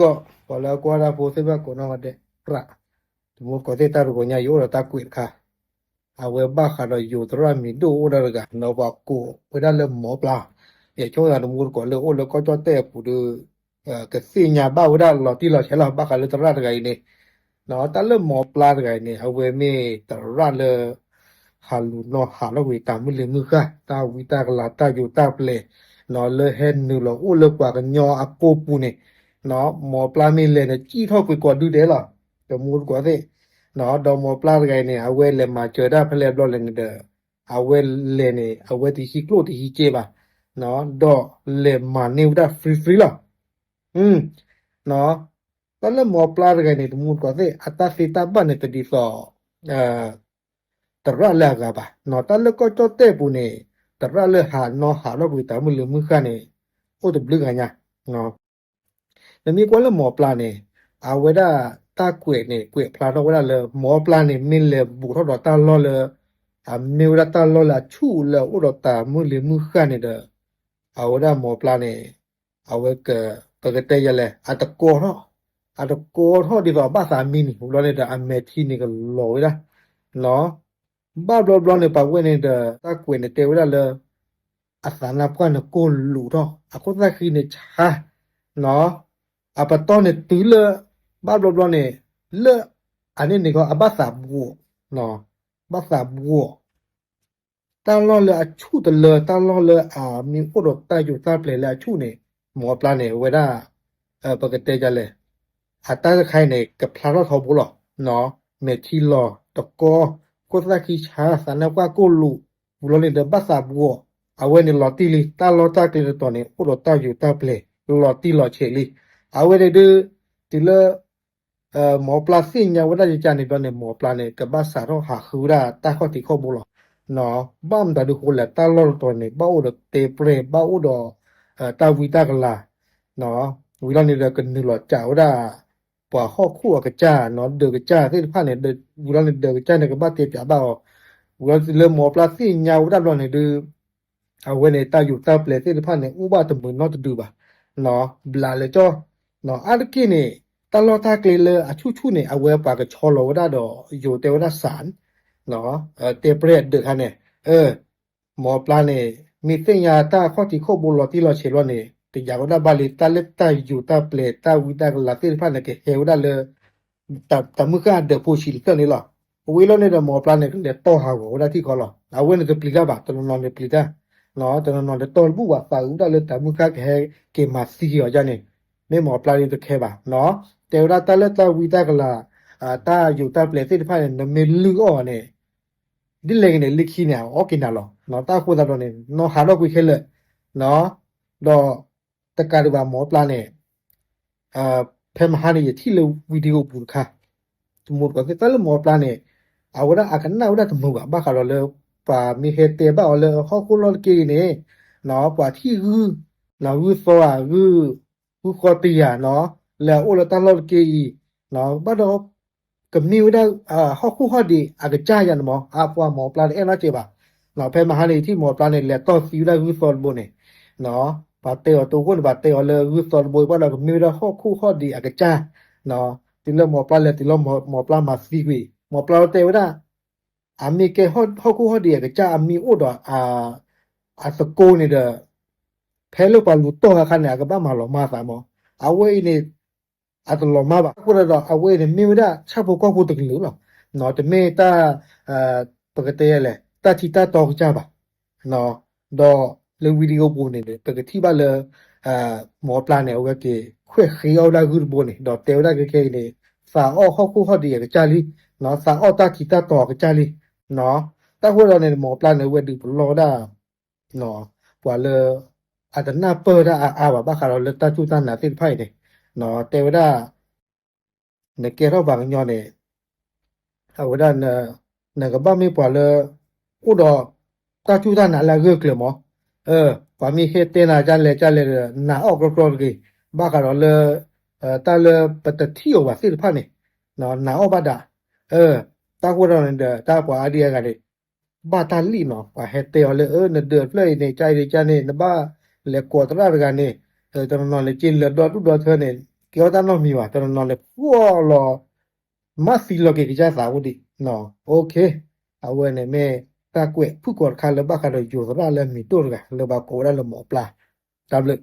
ကီၢ် ပှၤလၢအကွၢ်တၢ်ဖိသ့ၣ်တဖၣ်ကိးနီၢ်ဂၤဒဲး ပြး တမူတကိးသ့ၣ် တၢ်တဂီၤညါ ယအိၣ်ဒီးတၢ်ကွဲးတခါ, အဝဲဘၣ်ဃးဒီးယိၤသရၣ်မံၤဒိၣ်အိၣ်ဒၣ်တဂၤ ဒီးပှၤကိးဝဲဒၣ်လၢမီပျါ, ယဆိကမိၣ်တမူတကိးလၢအိၣ်လၢကီၢ်ကၠီၣ်တဲၣ်အပူၤဒီး ကသ့ၣ်ညါဘၣ်ဝဲဒၣ်လီၤတံၢ်လီၤဆဲးလီၤ ဘၣ်ဃးလၢသရၣ်တဂၤအံၤန့ၣ်, တၢ်လၢမီပျါတဂၤအံၤန့ၣ် အဝဲမ့ၢ်သရၣ်လၢ ဟးလူၤနီၢ်ဟးထီၣ်ကွံာ်တၢ်မုၢ်လံၤမုၢ်ဃၣ် တၢ်ဝံတၢ်ကလၤ တၢ်ယိၤတၢ်ပျဲၤ လၢဟဲနုာ်လီၤအိၣ်လၢပှၤကညီအကိာ်ပူၤန့ၣ်, မီပျါမ့ၢ်လဲၤန့ၣ် စံၣ်ထီၣ်ကွံာ်ကိးဒုဒဲးလီၤ, တမူတကိးသ့ၣ်, ဒီးမီပျါတဂၤအံၤန့ၣ် အဝဲလဲၤမၤစၢၤတၢ်ဖဲလဲၣ်ဘျီလဲၣ်န့ၣ်ဒီး အဝဲလဲၤန့ၣ် အဝဲတဟံးကျိၣ်တဟံးစ့ဘၣ်, ဒီးလဲၤမၤန့ၢ်ဝဲဒၣ် free free လီၤ. တၢ်လၢမီပျါတဂၤန့ၣ် တမူတကိးသ့ၣ် အတၢ်သ့တၢ်ဘၣ်န့ၣ် တဒ်သိး သရၣ်လၢအဂၤဘၣ်, တၢ်လၢကီၢ်ကၠီၣ်တဲၣ်ပူၤန့ၣ် သရၣ်လၢဟးနီၢ်ဟးထီၣ်ကွံာ်တၢ်မုၢ်လံၤမုၢ်ဃၣ်န့ၣ် အိၣ်တဘျုးဂၤညါ, နမ့ၢ်ကွၢ်လၢမီပျါန့ၣ် အဝဲဒၣ်တၢ်ကွဲးန့ၣ် ကွဲးဖျါထီၣ်ဝဲဒၣ်လၢ မီပျါန့ၣ် မ့ၢ်လဲၤဘူးထီၣ်ဒီးတၢ်လီၢ်လၢ အမ့ၢ်ဝဲဒၣ်တၢ်လီၢ်လၢအဆူၣ်လၢအအိၣ်ဒီးတၢ်မုၢ်လံၤမုၢ်ဃၣ်န့ၣ်ဒီး အဝဲဒၣ်မီပျါန့ၣ် အဝဲက ပကတဲယလဲၣ် အတကီထီၣ်, အတကီထီၣ်ဒ်သိးအဘၣ်သးမံန့ၣ် ဘျီန့ၣ်ဒီး အမဲာ်ထံန့ၣ်ကလီၤဝဲဒၣ်, ဘၣ်ဘျီဘျီန့ၣ် ပှၤဝဲန့ၣ်ဒီး တၢ်ကွဲးန့ၣ်တဲဝဲဒၣ်လၢ အသးနါပှၢ်န့ၣ်ကိၢ်လူးထီၣ် အခိၣ်သၣ်ဃံန့ၣ်ဆါ, အပတီၢ်န့ၣ်တုၤလၢ ဘၣ်ဘျီဘျီန့ၣ် လၢ အန့ၣ်န့ၣ်ကီး အဘၣ်သးဘှီး, ဘၣ်သးဘှီး တၢ်လီၢ်လၢအဆူၣ်တလၢ တၢ်လီၢ်လၢအမ့ၢ်အိၣ်ဒီးတၢ်ယိၤတၢ်ပျဲၤလၢအဆူၣ်န့ၣ် မီပျါန့ၣ် အဝဲဒၣ် ပကတဲဒ်လဲၣ် အတၢ်တခါအံၤန့ၣ် ကဖျါထီၣ်ထီဘိလီၤ, မဲာ်ထံလီၤတကီ, ခိၣ်သၣ်ဃံဆါ သးနါပှၢ်ကိၢ်လူး, ပူၤလီၤန့ၣ်ဒီးဘၣ်သးဘှီး, အဝဲန့ၣ်လီၤတံၢ်လံ တၢ်လီၢ်တၢ်ကျဲတတီၤန့ၣ် အိၣ်ဒီးတၢ်ယိၤတၢ်ပျဲၤ လီၤတံၢ်လီၤဆဲးလံ, အဝဲန့ၣ်ဒုး တုၤလၢ မီပျါသ့ၣ်ညါဝဲဒၣ်ယကန့ၣ်ဘျီန့ၣ် မီပျါန့ၣ် ကဘၣ်စးထီၣ်ဟးဃုဝဲဒၣ်တၢ်ခီၣ်ထံးခီၣ်ဘိလီၤ, ဘၣ်မတၤဒုးဃိလဲၣ် တၢ်လီၢ်တတီၤန့ၣ် ဘၣ်အိၣ်ဒီးတဲပြဲၢ် ဘၣ်အိၣ်ဒီး တၢ်ဝံတၢ်ကလၤ, ဝံၤလီၤန့ၣ်ဒီးကနုာ်လီၤစးဝဲဒၣ် ပှၤဟီၣ်ခိၣ်အကစၢ် ဒၢးကစၢ်သ့ၣ်တဖၣ်န့ၣ် ဝံၤလီၤန့ၣ်ဒၢးကစၢ်န့ၣ် ကဘၣ်တဲပၠးဘၣ်အီၤ, ဝံၤလီၤလၢမီပျါသ့ၣ်ညါဝဲဒၣ်ဘျီန့ၣ်ဒုး အဝဲန့ၣ် တၢ်ယိၤတၢ်ပျဲၤသ့ၣ်တဖၣ်န့ၣ် အိၣ်ဘၣ်တမုာ်နီတဒုဘၣ်, ဘျးလဲၤကၠီ, အါတက့ၢ်န့ၣ် တၢ်လီၢ်တၢ်ကျဲလၢအဆူၣ်ဆူၣ်န့ၣ် အဝဲပှၤကဆီလီၤဝဲဒၣ်ဒီး ယိၤတဲဝဲဒၣ်စး တဲပြဲၢ်ဒၢးခါန့ၣ်, မီပျါန့ၣ် မ့ၢ်သ့ၣ်ညါတၢ်ခီၣ်ထံးခီၣ်ဘိလီၤတံၢ်လီၤဆဲးဘျီန့ၣ် တယာ်ဝဲဒၣ်ဘၣ်လံ တၢ်လၢတၢ်ယိၤတၢ်ပျဲၤ တၢ်ဝံတၢ်ကလၤသ့ၣ်တဖၣ်န့ၣ် ကဟဲဝဲဒၣ်လၢ တၢ်မုၢ်ဃၢ်အဒၢးဖိဆံးတဖျၢၣ်န့ၣ်လီၤ. ဝံၤလီၤန့ၣ်ဒီး မီပျါန့ၣ် ကလဲၤတီၢ်ဟးဂီၤဝဲဒၣ်ထံၣ်ခီလီၤ. အဝဲန့ၣ်တပျံၤတၢ်ဘၣ်, တနီၤနီၤန့ၣ်ပျံၤတၢ်, တနီၤနီၤန့ၣ်တီၢ်တဘူၣ်ဘၣ် သးအုးဒၣ်လၢတၢ်မုၢ်ဃၢ်ကဟဲက့ၤမၤသံက့ၤအီၤဒ်န့ၣ်, မ့ၢ်မီပျါန့ၣ်တခဲဘၣ်, တဲဝဲဒၣ်တၢ်လၢတၢ်ဝံတၢ်ကလၤ တၢ်ယိၤတၢ်ပျဲၤသ့ၣ်တဖၣ်န့ၣ် နမ့ၢ်လုၢ်အီၣ်န့ၣ် ဒ်လဲၣ်ဂ့ၤန့ၣ် လၢခံန့ၣ် အအီၣ်က့ၤနၤလီၤ. တၢ်ဃိသတးဒီးန့ၣ် နီၢ်ဟးထီၣ်ကွံာ်ခဲလၢာ်, ဒီး တကးဒံးဘၣ်မီပျါန့ၣ် ဖဲမဟါန့ၣ် ယထံၣ်လၢ video ပူၤတခါ, တမူတကိးသ့ၣ် တၢ်လၢမီပျါန့ၣ် အဝဲဒၣ်အကနၣ်ဝဲဒၣ်တမုာ်ဘၣ် ဘၣ်ဃးဒီးလၢ ပှၤမ့ၢ်ဟဲတဲဘၣ်အီၤလၢဟီၣ်ခိၣ်လီၢ်တက့ၢ်အံၤန့ၣ် ပှၤထံၣ်ဂုၢ်, ဂုၢ်သီဧါ, ဂုၢ်ဃီတယၤနီၤ, လဲၤအိၣ်လၢတၢ်လီၢ်တက့ၢ်အံၤ, ဘၣ်ဒီး ကမ့ၢ်ဝဲဒၣ် ဟီၣ်ခိၣ်ဟီၣ်ဒံးအကစၢ်ယၤန့ၣ်မး အပှၤမီပျါတအဲၣ်နီတစဲးဘၣ်. ဖဲမဟါန့ၣ် ယထံၣ်မီပျါန့ၣ် လဲၤတီၢ်သံဝဲဒၣ်ဂုၢ်သီတဘိန့ၣ်, ပှၤတဲအီၤတအိၣ်ဃိန့ၣ် ပှၤတဲအီၤလၢဂုၢ်သီတဘိ ဘၣ်ဒီးကမ့ၢ်ဝဲဒၣ်ဟီၣ်ခိၣ်ဟီၣ်ဒံးအကစၢ်, တုၤလၢမီပျါလဲၤတုၤလီၤ မီပျါမၤသံကွံာ် မီပျါတဲဝဲဒၣ် အမ့ၢ်ကဲဟီၣ်ခိၣ်ဟီၣ်ဒံးအကစၢ် အမ့ၢ်အိၣ်ဒီး အသကိးန့ၣ်ဒီး ဖဲလၢပှၤလူၤတီၢ်အခါန့ၣ် အကဘၣ်မၤလီၤမၢ်အသးမး. အဝဲအံၤန့ၣ် အတလီၤမၢ်ဘၣ်. အဃိသတးဒီး အဝဲအံၤန့ၣ် မ့ၢ်ဝဲဒၣ်ဆၣ်ဖိကီၢ်ဖိတကလုာ်လီၤ. တမ့ၢ်တၢ် ပကတဲလဲၣ် တၢ်ထံတၢ်တီကစၢ်ဘၣ်. ဒီးလၢ video ပူၤန့ၣ် ပကထံၣ်ဘၣ်လၢ မီပျါန့ၣ် အဝဲက့ၤခွဲးဃ့အီၣ်ဝဲဒၣ်ဂုၢ်တဘိန့ၣ် ဒီးတဲဝဲဒၣ်ခဲခဲအံၤန့ၣ် သးအီၣ်ဟီၣ်ခိၣ်ဟီၣ်ဒံးအကစၢ်လံ, သးအီၣ်တၢ်ထံတၢ်တီအကစၢ်လံ. တၢ်ဃိသတးန့ၣ် မီပျါန့ၣ် အဝဲဒုးပလီၢ်ဝဲဒၣ် ပှၤလၢ အတနၢ်ပၢၢ်တၢ်အါအါဘၣ် ဘၣ်ဃးဒီးလၢတၢ်စူၢ်တၢ်နာ်သ့ၣ်တဖၣ်အံၤန့ၣ် တဲဝဲဒၣ် နကဲထီၣ်ပှၤကညီန့ၣ် အဝဲဒၣ် နကဘၣ်မ့ၢ်ပှၤလၢ အိၣ်ဒီး တၢ်စူၢ်တၢ်နာ်လၢအဂၢၢ်ကျၢၤမး, ပှၤမ့ၢ်ဟဲတဲနၤကလဲၣ်ကလဲၣ်ဒီး နာ်အီၣ်ကြီကြီတဂ့ၤ, ဘၣ်ဃးဒီးလၢ တၢ်လၢပတထံၣ်အီၤဘၣ်သ့ၣ်တဖၣ်န့ၣ် နာ်အီၣ်ဘၣ်ဒၣ်, တၢ်ဃိသတးန့ၣ်ဒီး တၢ်ပှၤအါဒံအါဂၤန့ၣ် ဘၣ်တၢ်လံၣ်နီၤ, ပှၤဟဲတဲအီၤလၢ နဒၢးတဖျၢၣ်အံၤန့ၣ် ကါအံၤန့ၣ်ကါန့ၣ် နဘၣ်လဲၤကိးသရၣ်တဂၤန့ၣ်, တနီၤနီၤန့ၣ် က့ၤလၢာ်ဒီဒူၣ်ဒီထၢန့ၣ် ကဲထီၣ်တၢ်နီတမံၤဘၣ်, တနီၤနီၤလဲၤဖှီၣ်လီၤ မၤသံလီၤက့ၤကစၢ်သးအိၣ်ဒံး, OK, အဝဲန့ၣ်မ့ၢ်တၢ်ကွဲးဖုၣ်ကိာ်တခါလၢဘၣ်ဃးဒီးယိၤသရၣ်လၢအမံၤတိၢ်တဂၤ လၢဘၣ်ကိးဝဲဒၣ်လၢမိၢ်အပျၢ်, တၢ်ဘျုး.